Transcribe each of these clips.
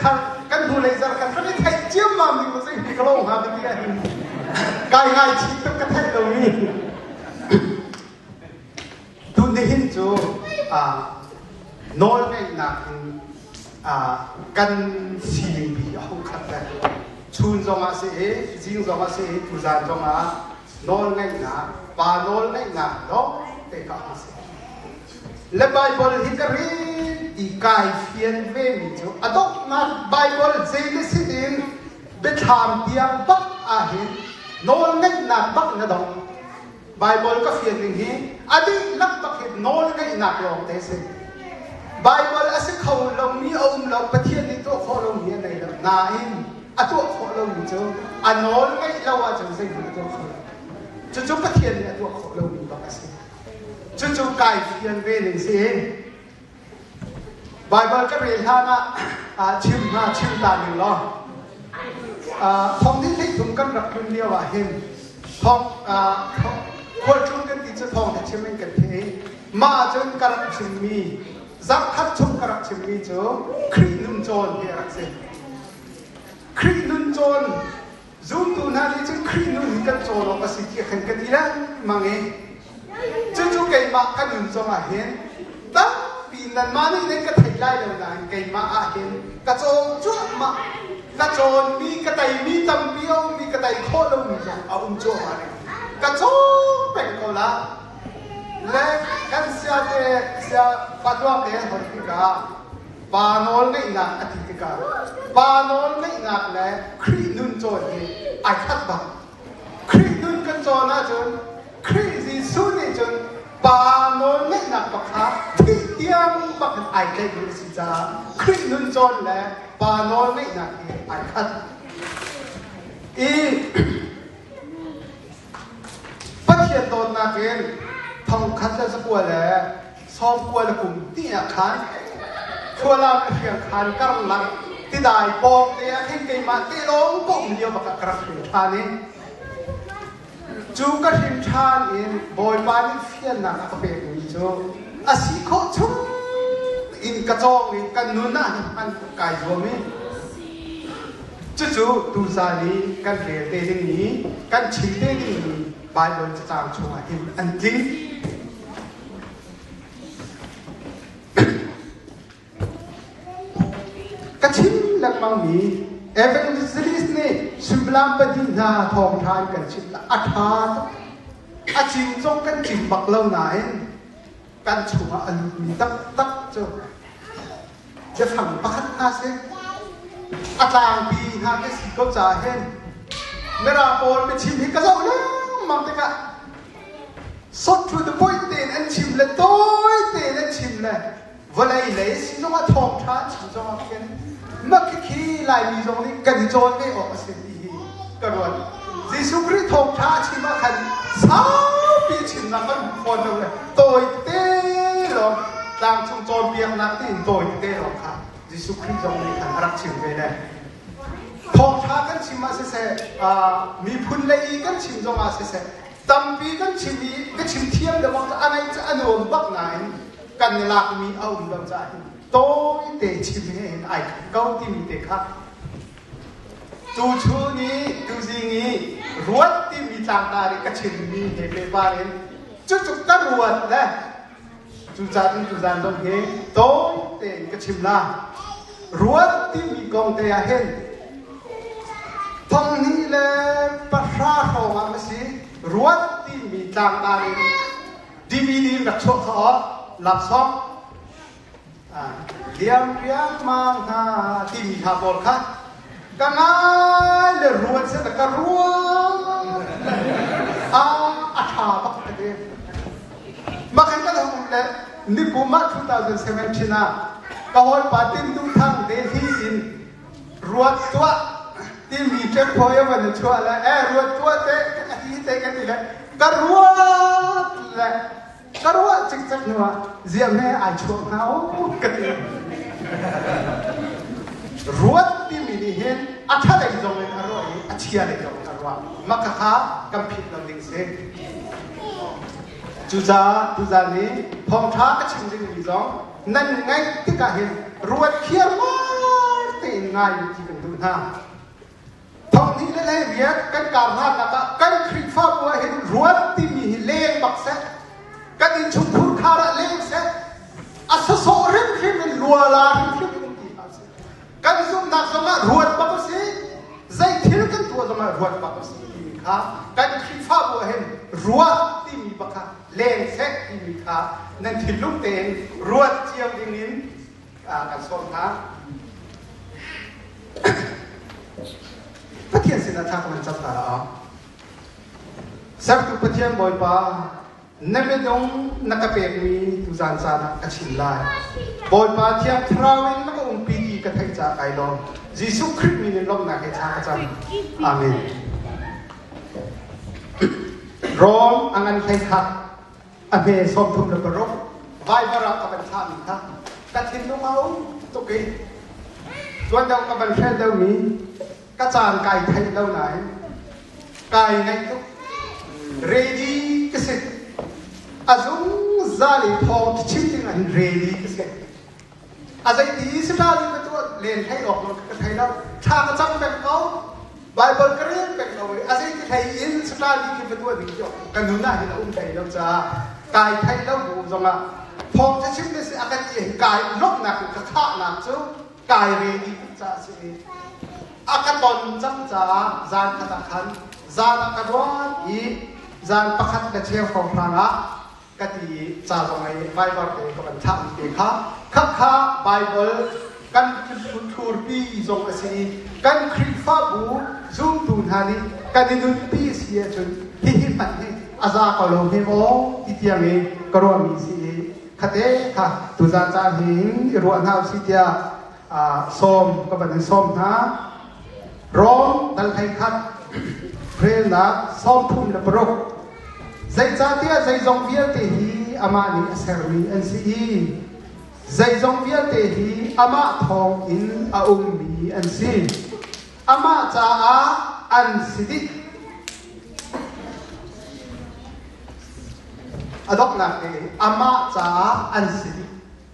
khar kan hnulei zarh khat rak i theih ciammam ding maw zei ka lo hnga ka ti ahhin kai ngaichih tuk ka theih lomi. Tunihin cu nawlngeihnak in kan sining bi a hung khat le chun zongah si i zing zongah si i tuzan zongah nawlngeihnak pa nawlngeihnak lawng te kha a si. Le Baibal hi ka rin ti kai fian ve mi cu a donghnak Baibal Genesis in biathlam tiang bak ahhin nawlngeihnak bak na dong. Baibal ka fian ning hi a dihlak bak hi nawlngeihnak lawng te si. Baibal a si kho lomi a um lo, Pathian nih tuah khawh lomi a nei lo. Nain a tuah khawh lomi cu a nawl ngeih lo ahcun zeihmanh a tuah kho lo. Cucu Pathian nih a tuah khawh lomi bak a si. Cucu kai fian ve ning si. Baibal ka rel hlan ah chim hna chim ta ning law thong ni 13 kan rak tlun lio ah hin thong khualtlung kan ti cu thawng chim in kan theih i mah ahcun ka rak chimmi zarhkhat chung ka rak chimmi cu Khrih nun cawn hi a rak si. Khrih nun cawn Zumtu hna nih cun Khrih nun hi kan cawn awk a si ti khan kan i lengmang i cucu keimah ka nun zongah hin tampi nanmah nih nan ka thei lai lo nain keimah ah hin ka cawn cuahmah ka cawnmi ka teimi tampi a ummi ka tei khawh lomi zong a um cuahmah rih ka cawng peng ko la le kan sia te sia patuang te an hon tikah Pa nawl ngeihnak a ti tikah pa nawl ngeihnak le Khrih nun cawn hi ai khat bak. Khrih nun kan cawn ahcun Khrih Jesuh nih cun pa nawl ngeihnak bak kha thih tiang bak in ai tlaihmi a si caah Khrih nun cawn le pa nawl ngeihnak hi ai khat. I Pathian dawtnak in thongkhat le zakua le sawmkua le kum hnih ah khan Khualam le Hriangkhan karlak tidai pawng te ah khin keimah te lawng ka um lio bak ah ka rak hrin ṭhan i cu ka hrin ṭhan in Bawipa nih fiannak a ka pekmi cu a si khawh chung in ka cawng i ka nun ah hin hman kai zuam i cucu tuzan i kan rel te dingmi kan chim te dingmi Baibal cacang chungah hin an tling. Ka chim lengmangmi evangelist nih suimilam pahnih hna thawngṭha in kan chimh a ṭha tuk. A cin zong kan cin bak lo nain kan chungah a lutmi taktak cu biafang pakhat hna si. A tlangpi hna khi si ko caah hin Mirang pawl biachim hi ka zoh lengmang tikah Sot to the point tein an chim le tawi tein an chim le vawlei lei si zongah thawngṭha an chim zongah khin mah khikhi Laimi zong nih kan i cawn ve awk a si ti hi ka ruat. Jesuh Khrih thawngṭha a chim ah khan saupi chimnak kan hmu fawn lo le tawi tete lawng tlangcung cawnpiaknak tiin tawi tete lawng kha Jesuh Khrih zong nih khan a rak chim ve le thawngṭha kan chim ah siseh miphun lei kan chim zongah siseh Tampi kan chim i ka chim thiam le bak a ngaih cu a nuam bak nain kan i lakmi a um lo caah hin tawite chim he hin ai khat ko timi te kha tuchun i tuzing i ruat timi tlangtar i ka chimmi he pehpar in cucu ka ruat le Cucaah cun tuzaan zong hi tawi tein ka chim la. Ruat timi kong te ah hin 2010 hrawng ah a si. Ruat timi tlangtar in DVD in rak chuah kha aw laksawng liam riangmang hna timi hla pawl kha ka ngai le ruat se ka ruat a a ṭha bak ka ti. Mah kan kan hung le nikum ah 2017 ah ka hawipa Tin Duh Thang Delhi in ruat tuah timi ṭemphawi a van i chuah le eh ruat tuah te a ti te ka ti le ka ruat le ka ruah cikcek hnu ah ziah hme ai chuah hnga u ka ti. Ruat timi nih hin a ṭha lei zong in a ruah i a chia lei zong in a ruah. Mah khakha kan philh lo ding si. Cucaah tuzaan i thawngṭha ka chim dingmi zong nan ngaih tikah hin ruat khiarmar. tein ngai u ti kan duh hna. Thonghnih le 18 kan kar hlannak ah kan Khrihfabu ah hin ruat timi hi leng bak seh. Kan innchungkhur khar ah leng seh. A sawsawh hrimhrim in luala hrimhrim in um ti hlah sih. Kan zumhnak zongah ruat bak usih. Zei thil kan tuah zongah ruat bak usih timi kha kan Khrihfabu ah hin ruat timi bak kha leng seh timi kha nan thinlung tein ruat cio dingin kan sawm hna. Pathian sinah thla kan cam ta la. Sertu Pathian Bawipa, na minung na ka pekmi tuzan caan ah ka chim lai. Bawipa Thiang Thlarau in na ka umpi ti ka theih caah kai lawm. Jesuh Khrih min in lawmhnak he thla ka cam. Amen. Rom a ngan hlei khat a hme 36 Viber ah ka van thlahmi kha ka thinlung a um tuk i tuan deuh ka van hrel deuhmi ka caan kai theih lo nain kai ngaih tuk. Ready ka si. A zungzal i thawng chim ding ah hin ready ka si. A zeiti si hna nih ka tuah len hlei awk lo ka thei lo. Thla ka cam peng ko. Bible ka rel peng ko i a zeiti hlei in si hna nih khi va tuah ding ti ka nun ah hin a um hlei lo caah kai theih lo bu zongah thawng ca chim si a ka ti hin kai lawmhnak in ka khahnak cu kai ready tuk caah si i a ka ton cang caah zan khat ah khan zan ah ka ruat i zan pakhat le cheu hrawnghrang ah ka ti i ca zong ei Viber te ka van thlah mi te kha khakha Bible kan thurpi zong a si i kan Khrihfabu zumtu hna nih kan i nunpi si ahcun hihi hmanh hi a za ko lo hme maw ti tiang i ka ruahmi si i khate kha tuzan caan hin i ruah hna usih tiah sawm ka van in sawm hna. Rom dal 11 relnak 36. Zeicahtiah zeizong vialte hi amah nih a sermi an si i zeizong vialte hi amah thawng in a ummi an si. Amah caah an si dih. A donghnak te amah caah an si dih.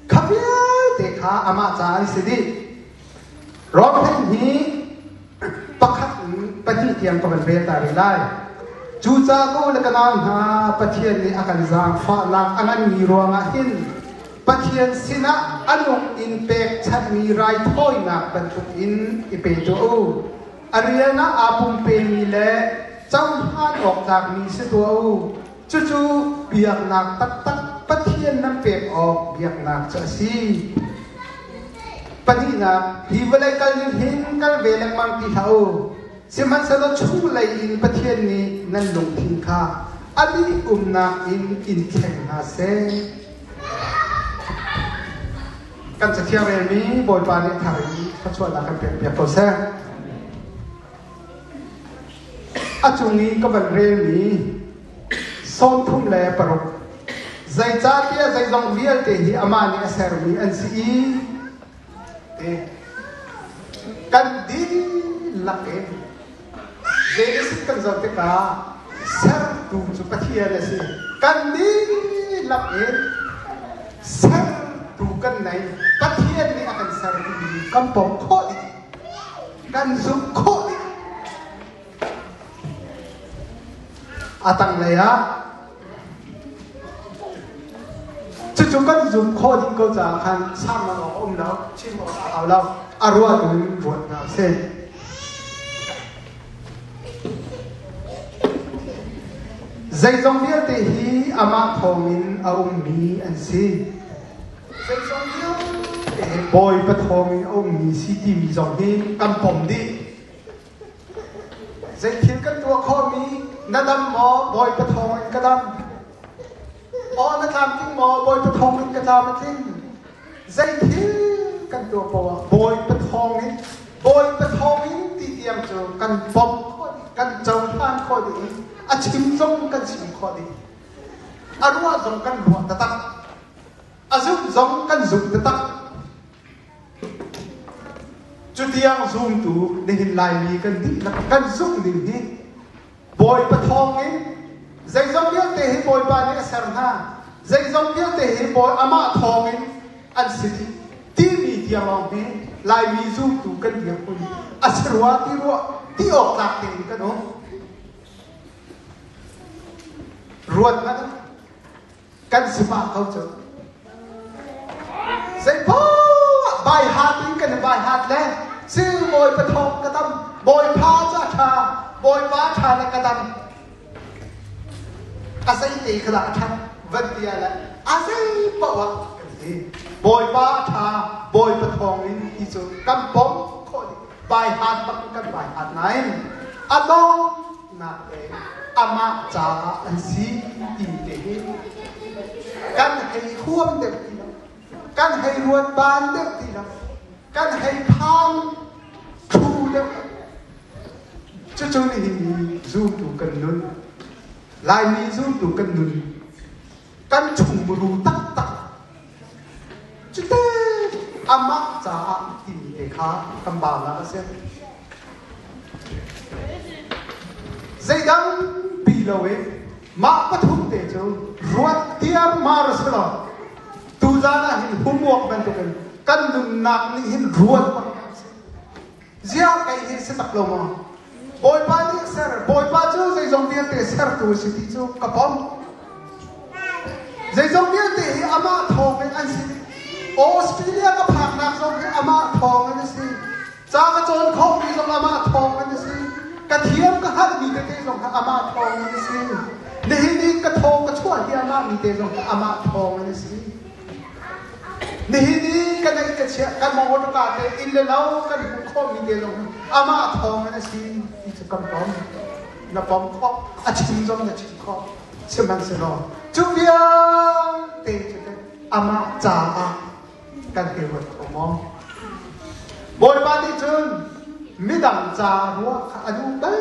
Kha vialte kha amah caah an si dih. Rom hi pakhat in pahnih tiang ka van rel ta rih lai. Cucaah ka u le ka nau hna, Pathian nih a kan zaangfahnak a nganmi ruangah hin Pathian sinah a nung in pekchanhmi raithawinak bantuk in i pe tuah u. A rian ah aa pumpemi le cohlan awk tlakmi si tuah u. Cucu biaknak taktak Pathian nan pek awk biaknak cu a si. Pahnihnak, hi vawlei kal ning hin kal ve lengmang ti hlah u. Sihmanhsehlaw chunglei in Pathian nih nan lungthin kha a dih umnak in in thleng hna seh. Kan cathiang relmi Bawipa nih thar in thluachuahnak kan pekpiak ko seh. A cung i ka van relmi 36 zeicahtiah zeizong vialte hi amah nih a sermi an si i te kan dihlak in Genesis kan zoh tikah sertu cu Pathian a si. Kan dihlak in sertu kan nei. Pathian nih a kan ser timi kan pom khawh dih. Kan zumh khawh dih. A tanglei ah cucu kan zumh khawh dih ko caah khan sang awk a um lo, chim awk a hau lo. A ruah in ruat hna sih. Zeizong vialte hi amah thawngin a ummi an si. Zeizong vialte hi Bawipa thawngin a ummi si timi zong hi kan pom dih. Zeithil kan tuah khawhmi na dam maw Bawipa thawngin ka dam. Aw na tlamtling maw Bawipa thawngin ka tlam a tling. Zeithil kan tuah poah ah Bawipa thawngin Bawipa thawngin ti tiang cu kan pom khawh dih, kan cohlan khawh dih i a chim zong kan chim khawh dih. A ruah zong kan ruah taktak. A zumh zong kan zumh taktak. Cutiang zumtu nihin Laimi kan dihlak kan zumh ning hi Bawipa thawngin zeizong vialte hi Bawipa nih a ser hna. Zeizong vialte hi Bawi amah thawngin an si dih timi tiang. tiang lawng hi Laimi zumtu kan dirhmun a si rua ti ruah ti awk tlak tein kan um. Ruat hmanh kan si pah ko cu. Zeipoah bai hat in kan i bai hat le si Bawipa thawng ka tam, Bawipa cu a ṭha, Bawipa ṭha le ka dam. A zei te kha dah a ṭhat van ti ah le a zei paoh ah kan ti. Bawipa a ṭha, Bawipa thawng in ti cu kan pom khawh dih. Bai hat bak in kan bai hat nain a dawtnak le amah caah an si timi te hi kan hei huam deuh ti lo, kan hei ruat ban deuh ti lo, kan hei phan thlu deuh lo. Cucu nihin zumtu kan nun, Laimi zumtu kan nun, kan chungmuru taktak. Cute amah caah timi te kha kan baunak a si. Zeidang pi lo i mah pathum te cu ruat tiarmar a si lo. Tuzan ah hin homework bantukin kan nunnak nih hin ruat bak a si. Ziah kei hi si tak lo maw? Bawipa nih a ser. Bawipa cu zeizong vialte sertu a si ti cu ka pom. Zeizong vialte hi amah thawng in an si. Australia ka phaknak zong hi amah thawng in a si. Ca ka cawn khawhmi zong amah thawng in a si. Ka thiam ka hngalhmi tete zong kha amah thawng in a si. Nihin i ka thaw ka chuah hi amah mi te zong kha amah thawng in a si. Nihin i ka neih ka chiah kan mawṭawka te inn le lo kan hmuh khawhmi te zong amah thawng in a si ti cu kan pom. Na pom khawh, a chim zong na chim khawh. Sihmanhsehlaw cu vialte cu teh amah caah kan hei ruat kho maw? Bawipa nih cun midang ca ruah kha a duh bal.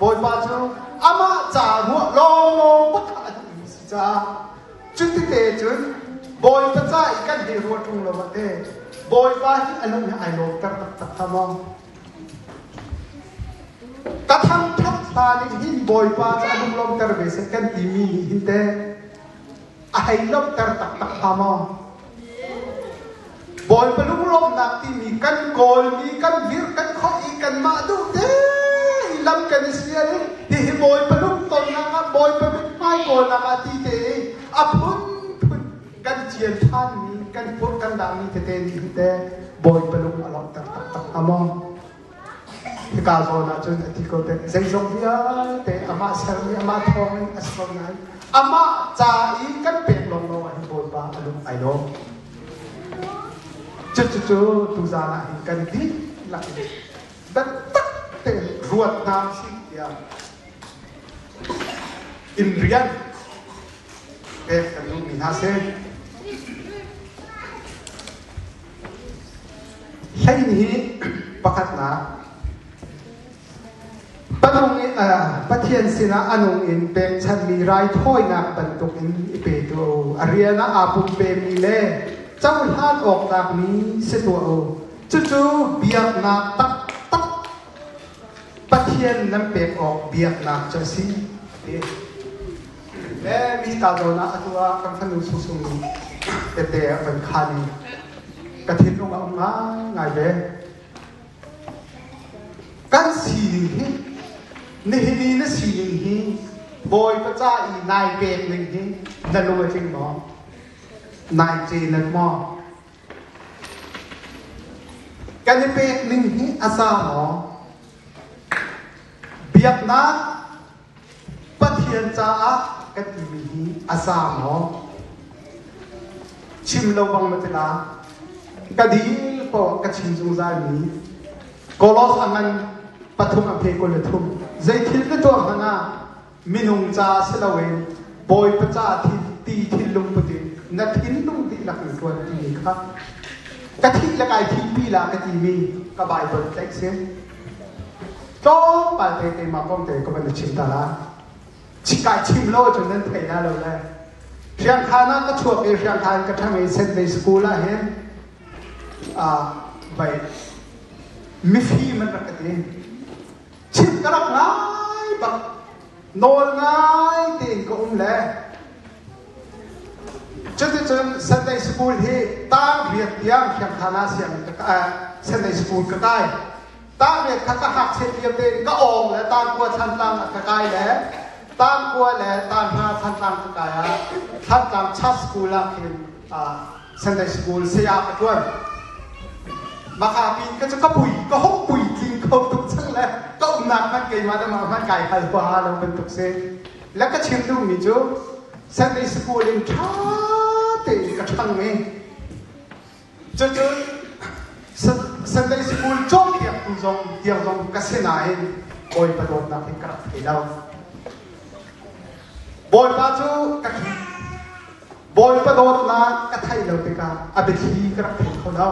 Bawipa cu amah ca ruah lawnglawng bak kha a duhmi si caah Cutite cun Bawipa ca i kan hei ruah ṭung lo ah teh Bawipa hi a lung hi ai lawmter taktak hnga maw? Ka thangṭhat hla nih hin Bawipa cu a lung lawmter ve seh kan timi nih hin teh a hei lawmhter taktak hnga maw? Bawipa lunglawmhnak timi kan kawlmi kan vir kan khoh i kanmah duh te i lam kan i sial i hihi Bawipa lungtonnak ah Bawipa mithmai kawlnak ah ti te i a phunphun kan cian ṭhanmi kan purh kan dahmi tete nih hin teh Bawipa lung a lawmhter taktak hnga maw? Hika zawn ah cun a ti ko te zeizong vialte amah sermi amah thawng in a si ko nain amah ca i kan pek lawnglawng ah hin Bawipa a lung ai lawm. Cucucu tuzaan ah hin kan dihlak in biatak tein ruat hna usih tiah in rian pek kan duhmi hna si. Hlei hi pakhatnak Pathian sinah a nung in pekchanhmi raithawinak bantukin i pe tuah u. A rian ah aa pumpemi le cohlan awk tlakmi si tuah u. Cucu biaknak taktak Pathian nan pek awk biaknak cu a si. Le mi ka zawn ah atu ah kan fanu sungsung tete a van khan i ka thinlung a um ngaingai ve. Kan sining hi nihin i na sining hi Bawipa ca i nai pek ning hi na lung a tling maw? Nai cenet maw? Kan i pek ning hi a za maw? Biaknak Pathian caah kan timi hi a za maw? Chim lo bang na ti la. Ka dil poah ka chim zungzalmi Kolos a ngan pathum a phe 23 zei thil na tuah hmanh ah minung ca si loin Bawipa ca ti thinlung put in na thinlung dihlak in ṭuan timi kha ka thih le kai thihpi la ka timi ka Bible tlaih si. Tlawmpal te keimah kong te ka van i chim ta la. Kai chim lo cun nan thei la lo le. Hriangkhan ah ka chuak i hriangkhan ka ṭhang i Sunday school ah hin vai mifim an rak ka ti. Chim ka rak ngai bak. Nawl ngai tein ka um le. Cuticun Cuticun Sunday School hi tang riat tiang Hriangkhan ah sianginn ka Sunday School ka kai. Tang riat kha ka ngakchiat lio tein ka awng le tangkua Thantlang ah ka kai le tangkua le tanghra Thantlang ka kai ah Thantlang Church School ah khin Sunday School saya ka ṭuan. Maka pin ka cu ka pui ka hung puitling kho tuk cang le ka umnak hmanh keimah le mah hmanh kai hal huaha lo bantuk si. Le ka chim duhmi cu Sunday School in ṭha tein ka ṭhang i cucun Sunday School cawnpiaktu zong tiang zong ka si nain Bawipa dawtnak hi ka rak thei lo. Bawipa cu ka Bawipa dawtnak ka theih lo tikah a biathli ka rak thei kho lo.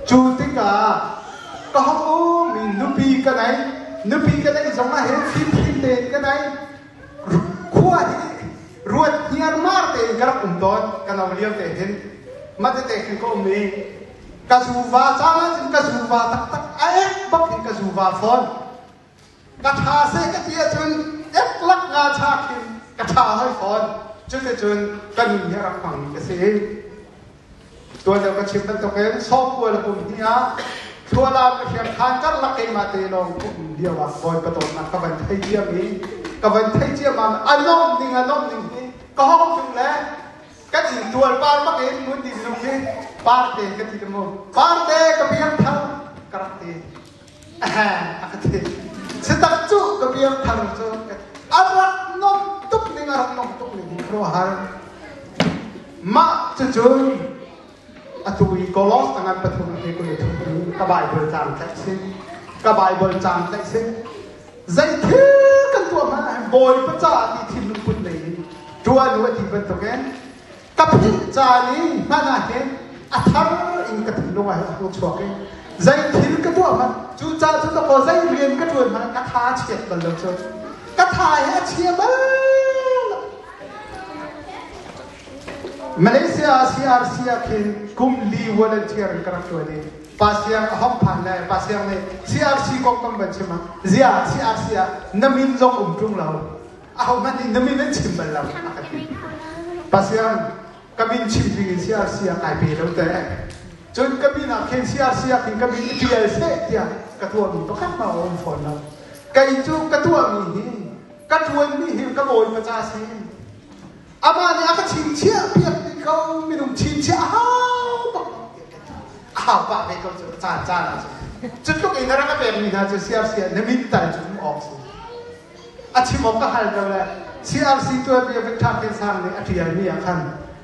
Cu tikah ka hong ummi nupi ka nei, nupi ka neih zong ah hin fimhrim tein ka nei. Khua hi ruat hniarmar tein ka rak um tawn, ka no lio te hin. Mah tete khin ka um i ka zuva caan ahcun ka zuva taktak a ek bak hin ka zuva fawn. Ka ṭha seh ka ti ahcun eklak nga cha khin ka ṭha hoi fawn. Cuticun ka nun hi a rak hmangmi ka si. Tuan deuh ka chim bantukin sawmkua le kum hnih ah Thlualam ka hriamkhan karlak keimah te lawng ka um lio ah Bawipa dawtnak ka van thei ciam i ka van thei ciammam a nomh ning a nomh ning hi ka hong tlung le kan inn tual par bak in mun din lung hi parte ka ti mu parte ka biang thar ka rak ti a ka ti sitak cu ka biang thar cu a rak nom tuk ning a rak nom tuk ning hi khuaruahhar Mah cucun atu i Kolos a ngan pathum a 23 i ka Baibal caang tlaih si. Ka Baibal caang tlaih si. Zei thil kan tuah hmanh ah Bawipa caah ti thinlung put lei in ṭuan u a ti bantukin ka philh caan i hman ah hin a thar in ka thinlung ah hin a hung chuak i zei thil ka tuah hmanh cu ca cu ka kaw zei rian ka ṭuan hmanh ka tha a chiat bal lo cu ka tha hi a chia bal Malaysia CRC ah khin kum li volunteer in ka rak ṭuan i pa Siang a hong phan le pa Siang nih CRC kong kan van chim ah zia CRC ah na min zong um ṭung lo ahohmanh nih na min an chim bal lo a ka ti. Pa Siang ka min chim ding in CRC ah kai pe lo te cun ka min ah khin CRC ah khin ka min i ṭial seh tiah ka tuahmi pakhat hmanh a um fawn lo. Kei cu ka tuahmi hi ka ṭuanmi hi ka bawipa ca si. Amah nih a ka chingchiah piak dih ko minung chingchiah a hau bak a hau pah ve ko cu caan caan ah cun cu tluk in a rak a pekmi hna cu CRC ah na min tal cu um awk si a chim awk ka hal ko le CRC tuanbia Victor Khen Sang nih a ṭialmi ah khan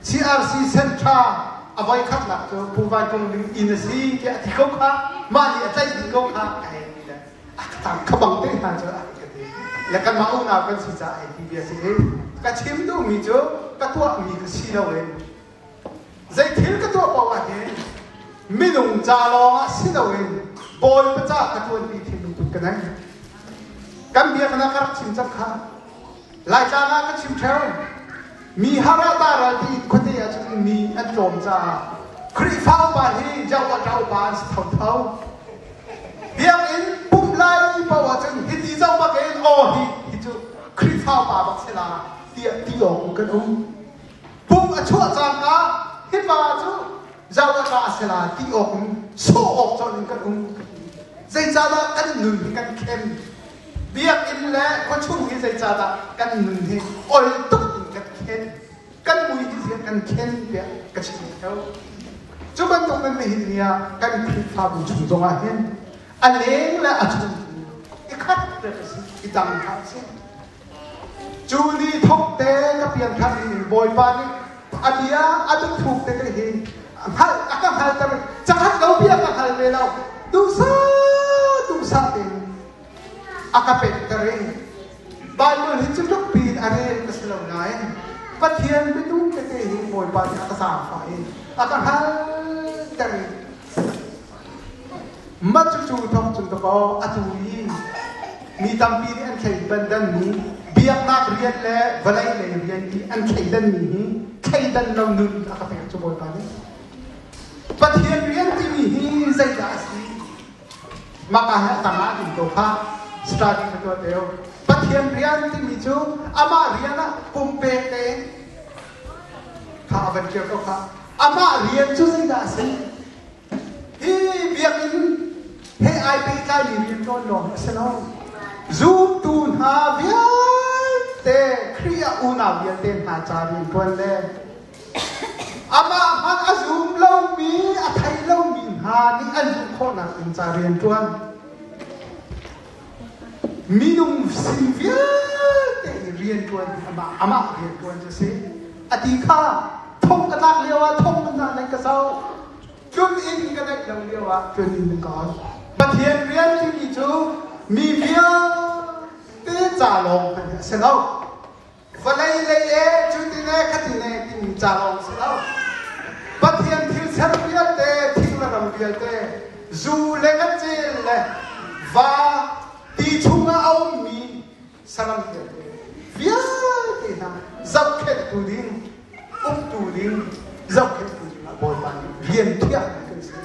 CRC Central a voi khatnak cu Pu Van Kung Ling inn a si tiah a ti ko kha mah nih a tlaih dih ko kha a hei ti le a tang kha bang te hna cu a ka ti le kanmah unau kan si caah hei ti bia si i ka chim duhmi cu ka tuahmi ka si lo in zei thil ka tuah paoh ah hin minung ca lawng ah si loin Bawipa ca ka ṭuanpi thinlung put ka nei kan biaknak ka rak chim cang kha Laitlang ah ka chim ṭheo mi har ah taral ti khuate ah cun mi an tlawm caah Khrihfa upa hi Jehovah ṭa upa an si thotho Biakinn pumh lai paoh ahcun hiti zoh bak in aw hi hi cu Khrihfa upa bak si la tiah ti awk kan um. Pumh a chuah cangka hi pa cu zoh a ṭa si la ti awk in sawh awk colh in kan um. Zeicahdah kan nun hi kan khen? Biakinn le khuachung hi zeicahdah kan nun hi ol tuk in kan khen? Kan mui hi ziah kan khen tiah ka chim theo. Cu bantuk in nihin ni ah kan Khrihfabu chung zongah hin a leng le a chung i khat te a si, i dang hlah si. Cu ni thok te ka pianthar in Bawipa nih a bia a biathuk te te hi hngalh a ka hngalter cakhat lo bia ka hngal ve lo duhsah duhsah tein a ka pekter i Baibal hi cu tluk piin a rel ka si lo nain Pathian biatu tete hi Bawipa nih a ka zaangfah i a ka hngalter i mah cucu thawk cun dakaw atu i mi tampi nih an thleidanmi biaknak rian le vawlei lei rian i an thleidanmi hi thleidan lo nun a ka pek cu Bawipa nih Pathian rian timi hi zeidah a si Maka he a tang ah ding ko kha study ka tuah teo. Pathian rian timi cu amah rian ah pumpek tein. Kha a van kir ko kha. Amah rian cu zeidah a si? Hi biakinn he ai pehtlaimi rian ṭuan lawng a si lo. Zumtu hna vialte, Khrih ah unau vialte hna ca rian ṭuan le amah hmanh a zum lomi, a thei lomi hna nih an zumh khawhnak ding ca rian ṭuan. Minung sin vialte i rian ṭuan amah amah rian ṭuan cu si. A ti kha thong ka tlak lio ah thong ka hna nan ka zoh. Tlun inn ka neih lo lio ah tlun inn ka on. Pathian rian timi cu mi vialte ca lawng hmanh a si lo. Vawlei lei e cutin e khatin e timi ca lawng si lo. Pathian thil ser vialte, thing le ram vialte, zu le ngacel le va ti chungah a ummi saram vialte vialte hna zohkhenhtu ding, uktu ding, zohkhenhtu ding ah Bawipa nih rian thiah kan si.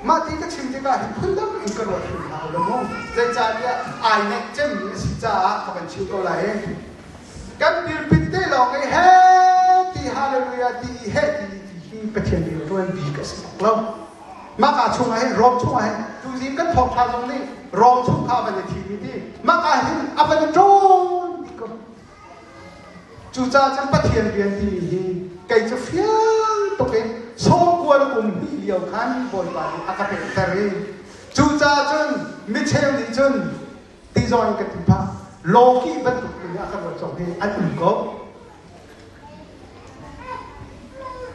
Mah ti ka chim tikah hin phundang in ka ruat hrim hna lo mu. Zeicahtiah ai neih cemmi a si caah ka van chim ko lai. Kan dirpit te lawng i he ti hallelujah ti i he ti ti hi Pathian rian ṭuan bik a si bak lo. Mah ka chungah hin Rom chungah hin tuzing kan thawngṭha zong nih Rom chung kha van i thim i ti mah ka hin a van i ṭawn dih ko. Cucaah cun Pathian rian timi hi kei cu fiang tuk in sawmkua le kum hnih lio khan Bawipa nih a ka pekter i cucaah cun micheu nih cun ti zawn ka ti phah lawki bantuk in a ka ruat zong hi an um ko.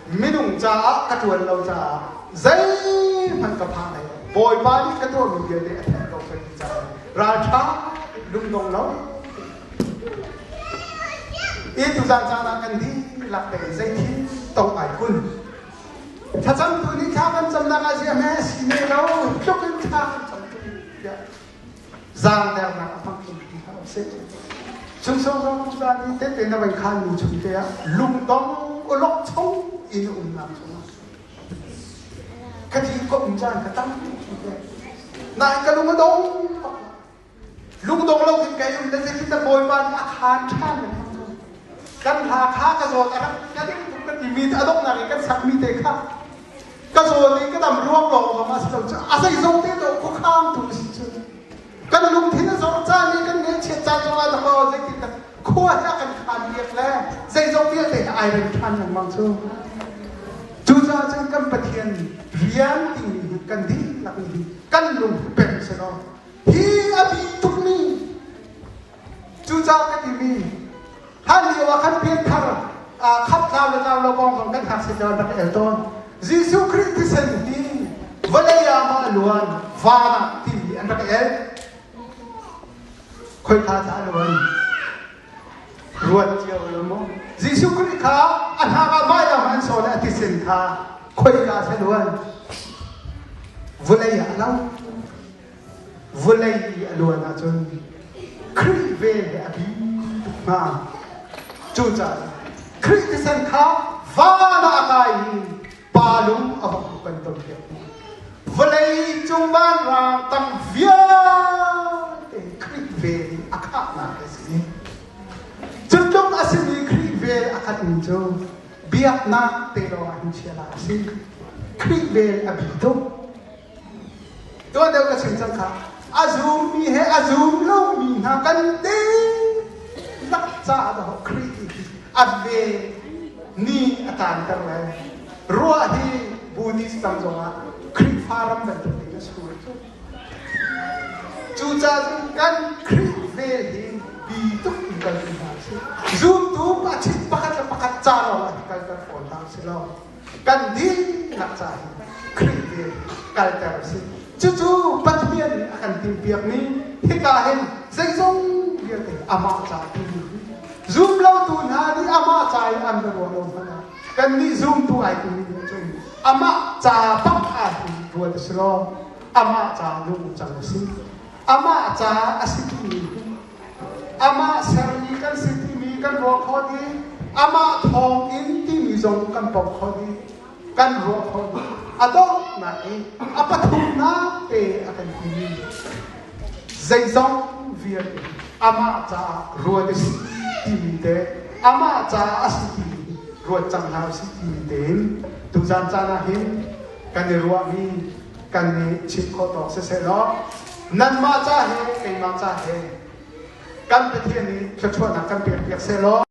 Minung caah ka ṭuan lo caah zeihmanh ka phah lai lo. Bawipa nih ka tuahmi vialte a theih ko ka ti caah ralṭha lungdong lo i tuzaan caan ah kan dihlak tein zeithil tong ai kun. Thlacamtu nih thla kan camnak ah ziah hme si ne lo tluk in thla kan cam ṭung tiah zaangdernak a hmang ṭung ti hlah usih. Sumsong zong zan i tete na van khan mi chung te ah lungdong awlokchong in umnak chungah khati ka um caan ka tam tuk nain ka lung a dong lungdong lo khin kai um le zeitin dah Bawipa nih a khaan ṭhan kan hla kha ka zawt a rak ka ding tuk ka timi a donghnak i kan sakmi te kha ka zawl i ka dam ruang lawng zong a si lo cu a zeizong te dawh khuakhang tu si cu kan lungthin a zor caan i kan ngaihchiat caan zong ah dakaw zeitin dah khua hi a kan khaan piak le zeizong vialte hi ai rem ṭhan lengmang cu cucaah cun kan Pathian rian timi hi kan dihlak nih kan lung peng selaw hi a bi tukmi cucaah ka timi hlan lio ah khan pianthar khap tlau le tlau lo kong zong kan hak si rak el tawn Jesuh Khrih thisen hi vawlei ah ma luan van ah timi an rak el khoika dah a luan ruat cio lo mu Jesuh Khrih kha a hnak ah vailam an sawn a thisen kha khoika sa luan vawlei ah lo Vawlei i a luan ahcun Khrih vel he a bi tuk hnga. Cucaah Khrih thisen kha van ah a kai i pa lung a vok kan ton piak. Vawlei cung vanrang tang vialte Khrih vel in a khahnak a si. Cu tluk a simi Khrih vel a khatmi cu biaknak te lawng ah hin chia a si. Khrih vel a bi tuk. Tuan deuh ka chim cang kha. A zummi he a zum lomi hna kan dihlak caah dah Khrih a ve ni a taanter le ruah hi Buddhist ram zongah Khrihfa ram bantuk in a sur cu. Cucaah cun kan Khrih vel hi bi tuk in kal hna si. Zumtu a chit pakhat le pakhat ca lawng ah kalter fawn hna si lo. Kan dihlak ca hi Khrih vel kalter a si. Cucu Pathian nih a kan timhpiakmi hika hin zeizong vialte amah ca timi hi zumlotu hna nih amah ca in an va ruah lo hmanh ah kannih zumtu ai timi nih cun amah ca bak ah hin ruat a si lo amah ca lung cang a si amah ca a si timi hi amah sermi kan si timi kan ruah khawh dih amah thawng in timi zong kan pom khawh dih kan ruah khawh dih a donghnak i a pathumnak te a kan timi zeizong vialte amah caah ruat a si timi te. Amah caah a si ti ruat cang hna usih ti tein tuzan caan ah hin kan i ruahmi kan i chimh khawh tawk siseh law nanmah ca he keimah ca he kan Pathian nih thluachuahnak kan pek piak seh law.